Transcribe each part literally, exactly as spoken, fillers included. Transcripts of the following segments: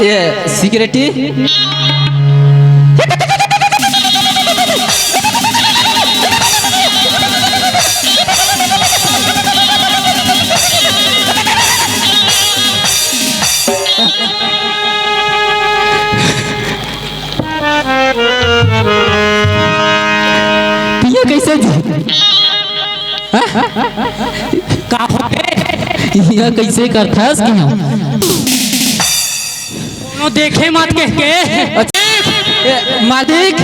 ए, security. पिया कैसे जी? हाँ? का होथे? इहाँ कइसे करथस कि हम? कोनो देखे मत कह के। अच्छा, ए, मालिक,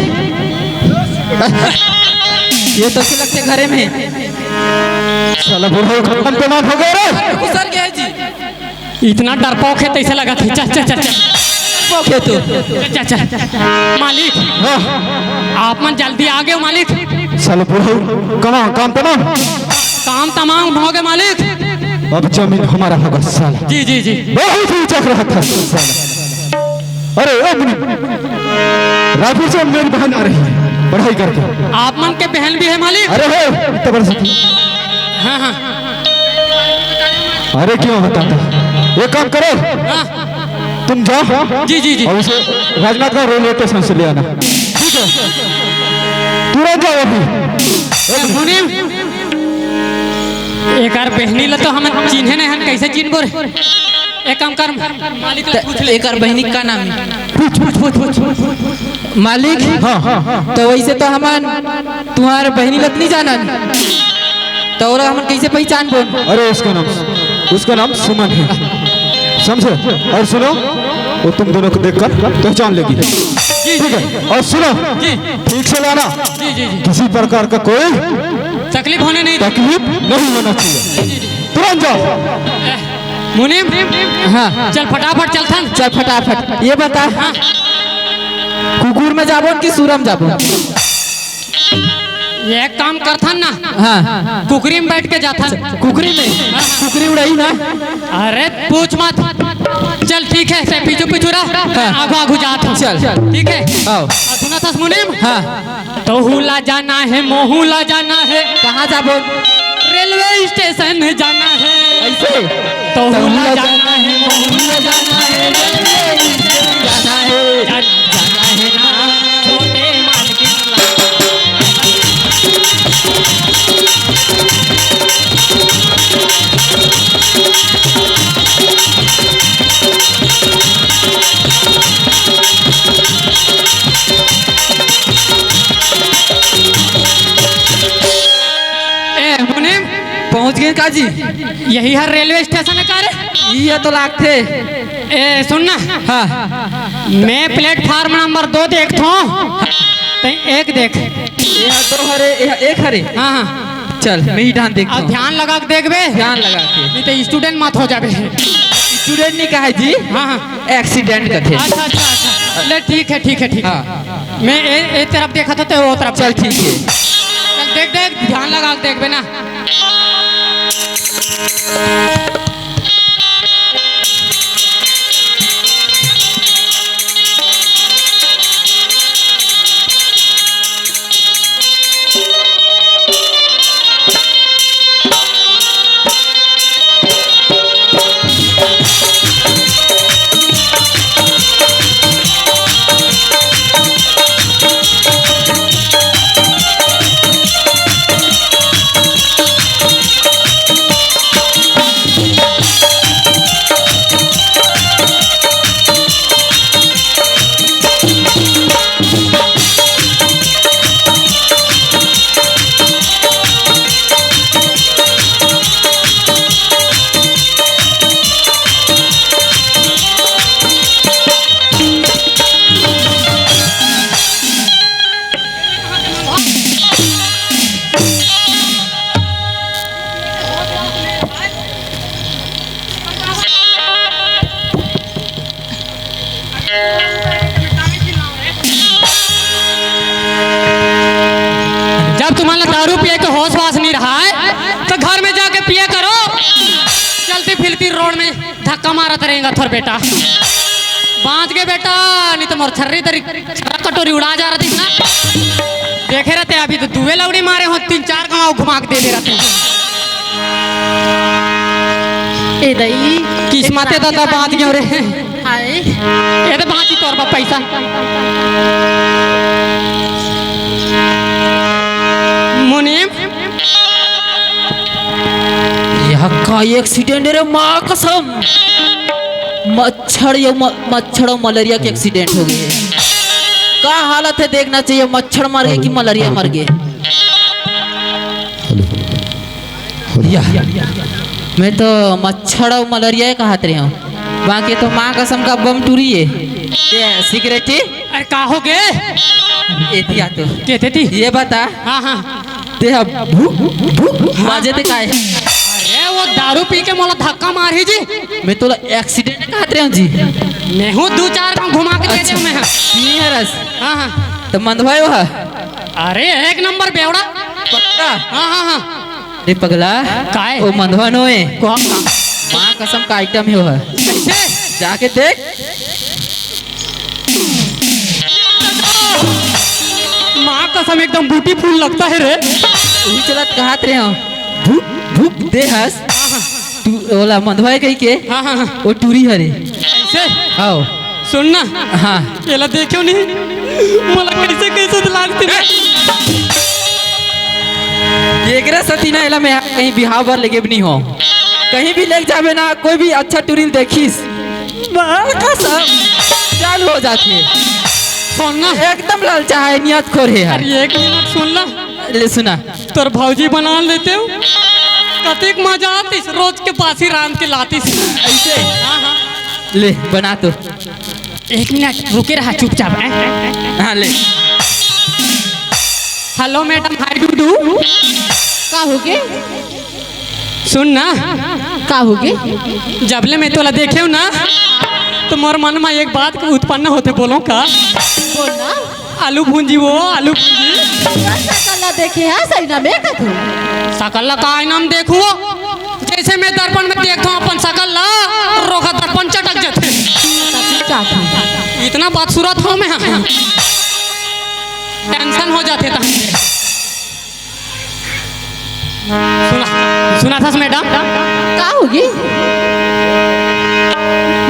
ये तो लगथे घरे में। साला बूढ़ा खत्म पेमान हो गया रे। घुसर गया जी। इतना डरपोक हे, तइसे लगत हे। चल, चल, चल, चल। डरपोक हे तू। चल, चल, चल। मालिक, हाँ। आप मन जल्दी आ गए हो, मालिक। साला बुढ़ऊ, कमा, काम तमाम? काम तमाम हो गए, मालिक। अब जमीन हमारा होगा, साला। जी, जी, जी। बहुत ही चक रहा था, साला। अरे, ओ मुनि, रायपुर से मेरी बहन आ रही है, पढ़ाई करके। आप मन के बहन भी है, मालिक? अरे, है, इतना बड़ा सा। हाँ, हाँ। अरे, क्यों बताता? एक काम करो, हाँ। तुम जाओ जी, जी, जी। और उसे राजनांदगांव रेलवे स्टेशन से ले आना। ठीक है, तुरंत जाओ अभी। ए, मुनीम, एकर बहिनी ला तो हम चिन्हे नहीं हन, कैसे चिन्हबो रे? एक काम कर, मालिक ला पूछ ले। एकर बहिनी का नाम है? पूछ, पूछ, पूछ, पूछ। मालिक, हाँ, हाँ, हाँ। तो वैसे तो हमन तुम्हार बहिनी ला तो नहीं जानन, तो ओला हमन कैसे पहचानबो? अरे, उसका नाम, उसका नाम सुमन है, समझे? और सुनो, वो तुम दोनों को देखकर पहचान लेगी। जी, ठीक है, और सुनो, जी। ठीक से लाना, जी, जी, जी। किसी प्रकार का कोई तकलीफ होने नहीं। तकलीफ नहीं होना चाहिए। तुरंत जाओ। मुनीम, हाँ। चल फटाफट चलथन। चल फटाफट। ये बता, हाँ। कुकुर में जाबो कि सुरम जाबो? ये काम करथन ना। हाँ। कुकरी में बैठ के जाथन। कुकरी में? हाँ। कुकरी उड़ाई ना। अरे पूछ मत। चल ठीक है, ते पीछू पीछू रह, हाँ। आगू आगू जाथन। चल। ठीक है? आओ। और सुनथस मुनीम? हाँ। तोहू ला जाना है, मोहू ला जाना है। कहाँ जाबो? रेलवे स्टेशन जाना है। ऐसे? तोहू ला जाना है, मोहू ला जाना है, रेलवे स्टेशन जाना है। जाना, जाना है ना, छोटे मालकिन ला। ए, मुनीम। पहुंच गए का जी? यही हर रेलवे स्टेशन है का रे? ये तो लागथे। ए, सुन ना। हाँ। मैं प्लेटफॉर्म नंबर दो देखथों, ते एक देख। ये दो हरे, ये एक हरे। हाँ, हाँ। चल, मैं ही ध्यान देखता अब हूँ। ध्यान लगा के देखबे। ध्यान लगा के। नहीं तो स्टूडेंट मत हो जाबे। स्टूडेंट नहीं कहा जी। हाँ, हाँ। एक्सीडेंट कथे। अच्छा, अच्छा, अच्छा। ले, ठीक है, ठीक है, ठीक है। हाँ। मैं ए, ए तरफ देखा था, तो वो तरफ। चल, ठीक है। चल, देख, देख, ध्यान लगा के देखबे ना। जब तुम्हारा दारू पिए के होश वास नहीं रहा है, तो घर में जाके पिए करो। चलती फिरती रोड में धक्का मारत रहेगा थोर बेटा। बांच गे बेटा, नहीं तो मोर छर्री तरी छर्रा कटोरी उड़ा जा रही ना। देखे रहते, अभी तो दुए लौड़ी मारे हो, तीन चार गांव घुमा के दे दे रहते। ए दई, किस्मते दादा बांच गयो रे। ए दे बाची तोर बा पैसा। मुनीम, यह का एक्सीडेंट रे, माँ कसम। मच्छर, ये म-, मच्छर अउ मलेरिया के एक्सीडेंट हो गए। का हालत है, देखना चाहिए, मच्छर मर गए कि मलेरिया मर गए। हेलो। या, मैं तो मच्छर अउ मलेरिया ही कहत रहे हूँ, बाकी तो माँ कसम का बम टूरी है। ये सिगरेट ही? अरे का हो गए? एती आ तो। के थे ती? ये बता। हाँ, हाँ। ते अब भूक, भूक, हाँ। बाजे ते काय? अरे वो दारू पी के मोला धक्का मारही जी। मैं तोला एक्सीडेंट कहत रहे हूँ जी। मैं हूँ दो चार गाँव घुमा के दे अच्छा। दे मैं, हाँ। नहीं हरस। हाँ, हाँ। तो मंदवाए हो? अरे एक नंबर बेवड़ा। पक्का? हाँ, हाँ, हाँ। रे पगला, काय? वो मंदवा नो है। कौन? माँ कसम का आइटम है वो। कैसे? जाके देख। माँ कसम एकदम ब्यूटीफुल लगता है रे। वही चलत कहत रहे हो। भूक, भूक दे हस। तू ओला मंदवाए कही के? हाँ, हाँ, हाँ। वो टूरी हरे। कैसे? आओ। सुन ना। हाँ। एला देखेव नहीं, मोला कैसे कैसे तो लागथे ना। एकरा सती ना एला मैं कहीं बिहाव बर लेगे भी नहीं हो। कहीं भी लेके जाबे ना, कोई भी अच्छा टूरी ल देखिस, बाल का सब चालू हो जाथे। सुन ना। एकदम ललचा है, नियत खोर है यार। अरे एक मिनट सुन ना। ले सुना। तोर भौजी बना लेते हो, कतिक मजा आतिस, रोज के बासी रांध के लातिस। ऐसे? हाँ, हाँ। ले, बना तो। एक मिनट रुके रहा चुपचाप, हैं? हाँ, ले। हेलो मैडम, हाय डूडू। का हो गे? सुन ना। का हो गे? जबले मैं तोला देखे हूँ ना, तो मोर मन में एक बात उत्पन्न होते, बोलो का? बोल ना। आलू भूंजी वो, आलू भूंजी। सकल ला देखे है, सही ना में कथू। सकल ला का आईना में देखू वो? जैसे मैं दर्पण में देखता हूँ अपन सकल ला, रोखा दर्पण चटक जाते। सच्ची चाहत हूँ। इतना बदसूरत हूँ मैं। टेंशन हो जाते था। सुना, सुना था मैडम? का होगी?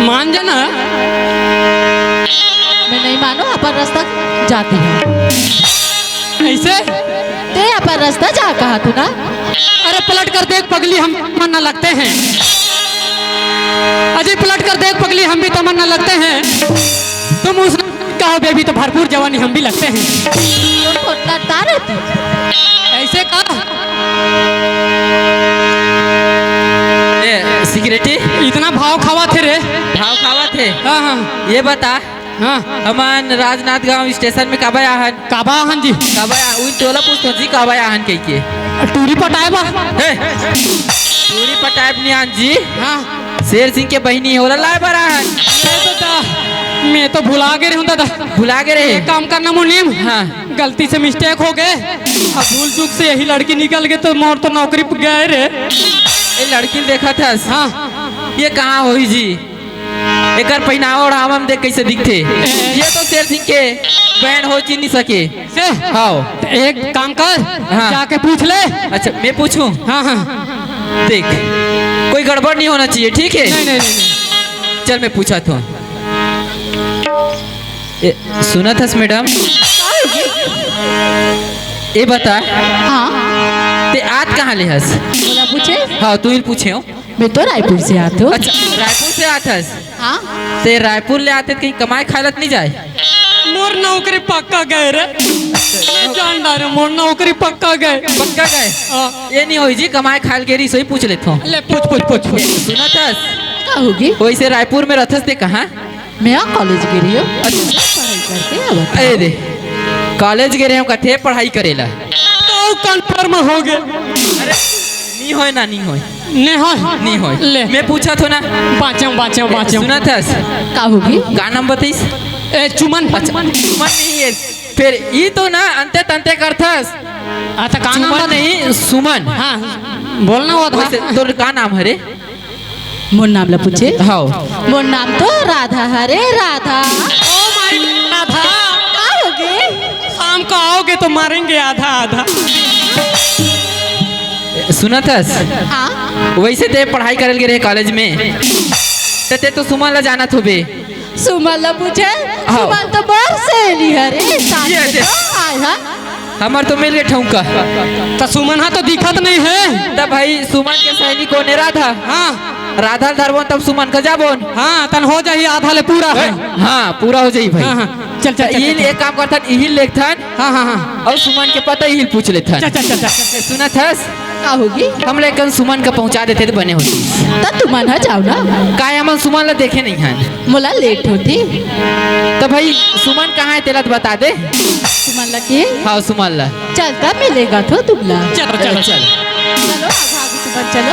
मान जाना। मैं नहीं मानो, अपन रास्ता जाती हूँ। ऐसे? ते अपन रास्ता जा कहा तू ना? अरे पलट कर देख पगली, हम तमन्ना लगते हैं। अजय पलट कर देख पगली, हम भी तमन्ना लगते हैं। तुम उस कहो बेबी तो भरपूर जवानी हम भी लगते हैं। तो लड़ता रहती। ऐसे का? ए, सिगरेटी? इतना भाव खावा थे रे। भाव खावा थे? हाँ, हाँ। ये बता। हाँ। हमन राजनांदगांव स्टेशन में काबा आहन? काबा आहन जी? काबा आ-, उन टोला पूछतो जी काबा आहन कहिके। टूरी पटाए बा। हे, टूरी पटाए बा नहीं आहन जी। हाँ। शेर सिंह के बहिनी हे, ओला लाए बर आहन। ए दादा, मैं तो भुला गे रहे हूँ दादा। भुला गे रहे? एक काम करना मुनीम। हाँ। गलती से मिस्टेक हो गए, अब भूल चूक से यही लड़की निकल गए तो मोर तो नौकरी प गए रे। ए लड़की ल देखत हस? हाँ। ये कहाँ होही जी? एकर पहनावा ओढ़ावा में देख कैसे दिखथे। ये तो शेर सिंह के बहन हो, चिन्ह नहीं सके। से? हाँ। तो एक काम कर, हाँ। जाके पूछ ले। अच्छा, मैं पूछूं? हाँ, हाँ। देख, कोई गड़बड़ नहीं होना चाहिए, ठीक है? नहीं, नहीं, नहीं, नहीं। चल, मैं पूछा था। ए, सुनत हस मैडम? ए बता, हाँ। ते आत कहाँ ले हस? बोला पूछे? हाँ, तू ही पूछे हो। मैं तो रायपुर से आत हूँ। अच्छा, रायपुर से आत हस? हाँ। ते रायपुर ले आते त कहीं कमाए खाए ला त नहीं जाए? मोर नौकरी पक्का गए रे। मैं जान डारे, मोर नौकरी पक्का गए। पक्का गए? हाँ। ये नहीं होई जी, कमाए खाए ल गे रही, सोई पूछ लेत हूँ। ले, पूछ, पूछ, पूछ, पूछ। सुनत हस? का होगी? वैसे रायपुर में रहथस ते कहाँ? मैं कॉलेज गे रही हूँ। अच्छा। पढ़ाई करके अब। अरे, कॉलेज गे रहे हूँ कथे पढ़ाई करेला। तो कंफर्म हो गए। अरे, नहीं होय ना, नहीं होय। नहीं होय। नहीं होय। ले। मैं पूछा थो ना। बाँचेंव, बाँचेंव, बाँचेंव। सुनत हस? का होगी? का नाम बताइस? ए, चुमन। अच्छा, चुमन नहीं है। फिर ई तो ना अंते तंते करथस। अच्छा, का नाम चुमन बता? नहीं, सुमन। हाँ, बोलना होत हा। वैसे तोर का नाम हरे? मोर नाम ला पूछे? हाँ। मोर नाम तो राधा हरे, राधा। Oh my Radha. का होगे? शाम को आओगे तो मारेंगे आधा आधा। सुनत हस? हाँ। वैसे ते पढ़ाई करे ल गे रहे कॉलेज में, त ते तो सुमन ला जानत होबे। सुमन ला पूछे, हाँ। सुमन तो मोर सहेली हरे, साथ ये में दे। तो आय हा। हमर तो मिल गे ठौंका। त सुमन हा तो दिखत नहीं है। त भाई सुमन के सहेली कोन हे? राधा। हाँ। राधा ल धरबोन तब सुमन का जाबोन। हाँ, तन हो जाही आधा ले पूरा। हाँ, पूरा हो जाही भाई। हाँ, हाँ। चल, चल, त चल, इही चल, ले चल। एक काम करथन, इही लेगथन। हाँ, हाँ, हाँ। अउ सुमन के पता इही पूछ लेथन। चल, चल, चल, चल। सुनत हस? का होगी? हमला एकन सुमन का पहुँचा देते त बने होतिस। त तुमन ह जाव ना। काय हमन सुमन ला देखे नहीं हन। मोला लेट होती। त भाई सुमन कहाँ हे तेला त बता दे। सुमन ला के? हाँ सुमन ला। चल त मिलेगा तो तुमला। चलो, चलो, चलो। चलो आगू आगू सुमन चलो।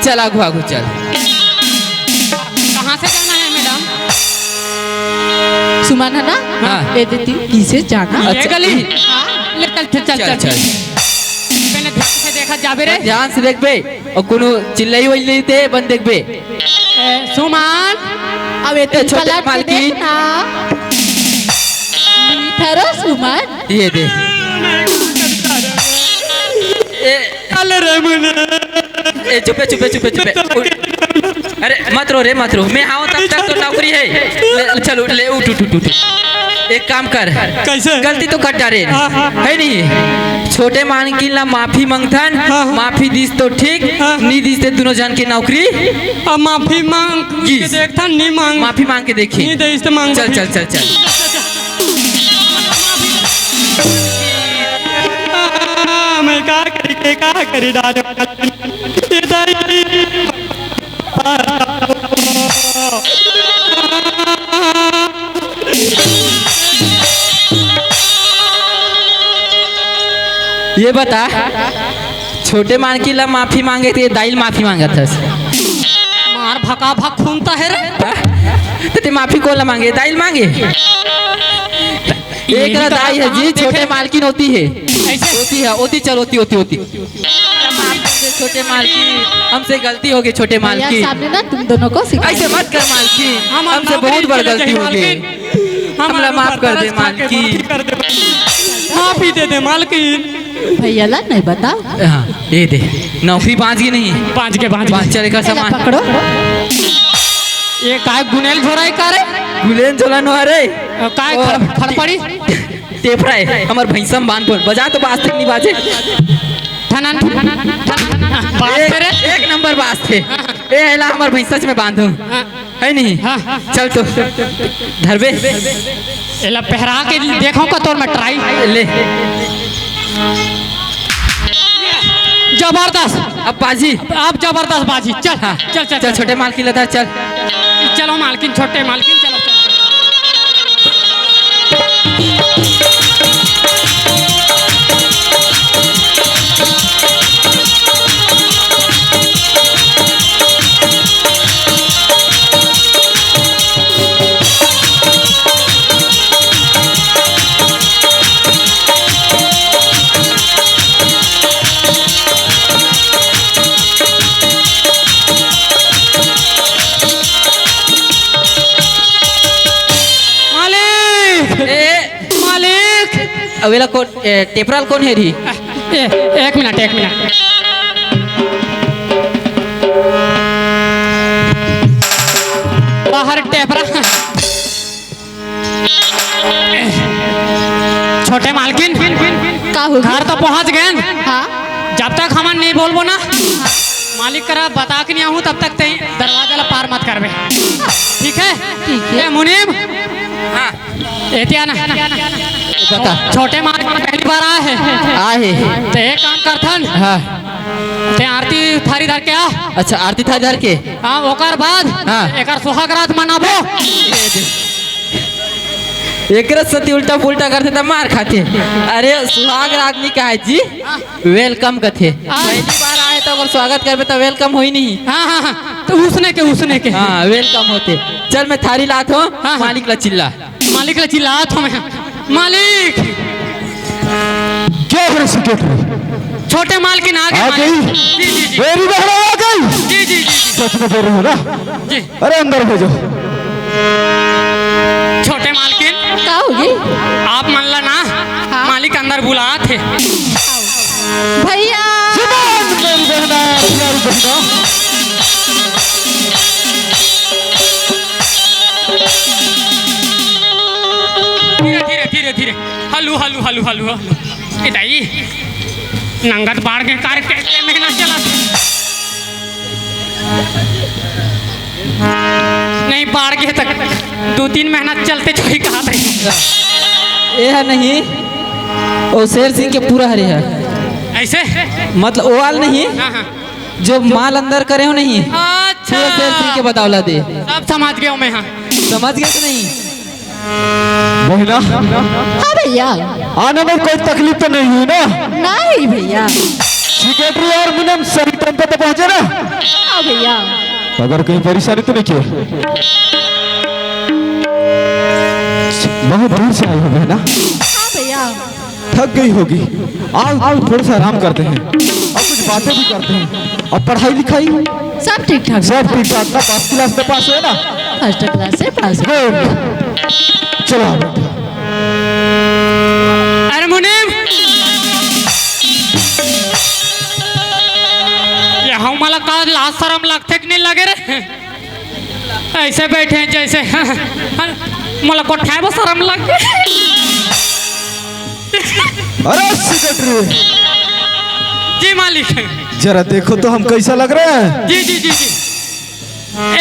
चल आगू आगू चल। कहाँ से जाना है मैडम? सुमन है ना? हाँ। ये देती किसे जाना? ये अच्छा, गली? ये हाँ। ले चल, चल, चल, चल, चल। चल। पहले ध्यान से देखा जाबे रे। ध्यान से देखबे। अउ कोनो चिल्लई वइल्लई ते बन देखबे। ए, सुमन। अब ए ए, छोटे पलट के मालकिन। देखना। मीठा रो सुमन। ये दे। ए, अले रे मुने। ए, चुपे, चुपे, चुपे, चुपे। मैं तो लगे। अरे, मत रो रे, मत रो। मैं हाव तब तक तो नौकरी है। ले, चलो, ले, उठ, उठ, उठ, उठ। एक काम कर। कैसे? गलती तो कर डारे। हाँ, हाँ। है नहीं? छोटे मालकिन ला माफी मांगथन, हाँ, हाँ। माफी दिस तो ठीक, हाँ, हाँ। नी दिस ते दुनों झन के नौकरी। अब माफी मांग के गिस। देखथन, नी मांग। माफी मांग के देखी। नी दिस ते मांग। चल, चल, चल, चल। आ, मैं का करी, के का करी डारे। ये दाई। ये बता, छोटे मालकिन ला माफी मांगे ते दाई ल माफी मांगत हस। मार भका भक खून त हे रे। हाँ? त ते माफी कोन ला मांगे? दाई ल मांगे? एक ला दाई है जी, छोटे मालकिन होती है। ऐसे? होती है, होती, चल, होती, होती, होती। माफ कर दे छोटे मालकिन, हमसे गलती हो गई छोटे भैया मालकिन। सामने ना तुम दोनों को सिखा ऐसे मत कर मालकिन, हम हमसे नौकरी बहुत बड़ चले गलती जाए हो गई। मालकिन। हम हमला आलू माफ कर भरता दे रस खा के मालकिन। माफी कर दे। माफी दे दे मालकिन। भैया ला नहीं बता। हाँ, ये दे। नौकरी बांच गई नहीं? बांच के, बांच के। बांच, चल, एकर एला सामान। पकड़ो। ये काय गुनेल झोरा है का रे? गुलेन झोला नो रे। अ, काय ओ, खड़-, खड़पड़ी? टेपरा है, हमर भैंसा में बांध बोल, बजा तो बाजथे नहीं बाजे। ठनन, ठनन, ठनन, बाजथे रे। एक, एक नंबर बाजथे। ए, एला हमर भैंसा में बांधो। हाँ। है नहीं? हाँ, हाँ। चल तो, धरबे। एला पहरा के देखो का तोर में ट्राई। ले। जबरदस्त। अब बाजी। अब जबरदस्त बाजी। चल, हाँ। चल, चल, चल, चल। छोटे मालकिन ला धर, चल। चलो मालकिन, छोटे मालकिन, चलो, चलो। मालिक! ए! मालिक! अवेला कोन, ए, टेपरा ल कोन हेरही? ए, एक मिनट, एक मिनट। बाहर टेपरा। छोटे मालकिन, का हो? घर तो पहुंच गए। हाँ। जब तक हमन नहीं बोलबो ना, मालिक करा बता के नहीं आहूं, तब तक ते दरवाजा ला पार मत करबे। ठीक है? ठीक है। ए मुनीम। हाँ। एती आना। बता। छोटे मालकिन पहली बार आए हैं। आए हैं। ते एक काम करथन। हाँ। ते आरती थारी धर के आ। अच्छा, आरती थारी धर के। हाँ, ओकर बाद हाँ। एकर सुहाग रात मनाबो। एकरे सेती उल्टा पुल्टा करथे त मार खाथे। अरे सुहाग रात नी कहे जी, welcome कथे। हाँ। पहली बार आए त ओकर स्वागत करबे त welcome होई नहीं। हाँ, हाँ, हाँ। त उसने के, उसने के। हाँ, welcome होथे। चल मैं थारी लात हों, हाँ, हाँ। मालिक ला चिल्ला। मालिक ला चिल्लात हों मैं। मालिक! क्या हो रहा है, क्या हो रहा है? छोटे मालकिन आ गए, आ मालिक। गई? जी, जी, जी। मेरी बहन आ गई? जी, जी, जी, जी। सच में बोल रहे हो ना? जी। अरे अंदर भेजो। छोटे मालकिन। का होगे? आप मन ला ना, हाँ। मालिक अंदर बुलात हे। भैया। सुमन, मेरी बहन आ, प्यारी बहन आ। धीरे धीरे धीरे धीरे। हलू हलू हलू हलू हलू। ए दाई, नंगत बाढ़ के कार के, के मेहनत चला। नहीं, बाढ़ के तक दो तीन महीना चलते चोरी कहा था। ए ह नहीं, ओ शेर सिंह के पूरा हरे ह। ऐसे? मतलब ओ वाल नहीं, हाँ, हाँ। जो माल अंदर करे हो नहीं, अच्छा। पूरा शेर सिंह के बतावला दे। सब समझ गया मैं, हाँ। समझ गया कि नहीं? बहिना, हाँ भैया। आने में कोई तकलीफ तो नहीं हुई ना? नहीं भैया। सेक्रेटरी और मुनम सही टाइम पे तो पहुंचे ना? हाँ भैया। अगर कहीं परेशानी तो नहीं की? बहुत दूर से आई हो बहिना। हाँ भैया। थक गई होगी। आओ, आओ, थोड़ा सा आराम करते हैं और कुछ बातें भी करते हैं। और पढ़ाई लिखाई? सब ठीक ठाक। सब ठीक ठाक ना? फर्स्ट क्लास में पास हुए ना? फर्स्ट क्लास से पास। गुड। चलो, आओ, बैठो। अरे मुनीम, ये हमला का लाज शरम लगथे कि नहीं लगे रे? ऐसे बैठे हैं जैसे मोला कोठाए बर शरम लग गए। अरे सेक्रेटरी, जी मालिक। जरा देखो तो हम कैसा लग रहे हैं। जी जी जी जी।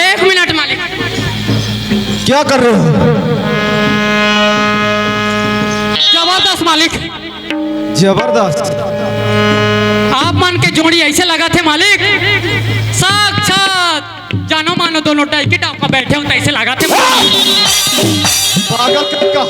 एक मिनट मालिक। क्या कर रहे हो? जबरदस्त मालिक। जबरदस्त। आप मन के जोड़ी ऐसे लगा थे मालिक, साक्षात जानो मानो दोनों टाइप के टाप का बैठे हो, ऐसे लगा थे। पागल कहीं का।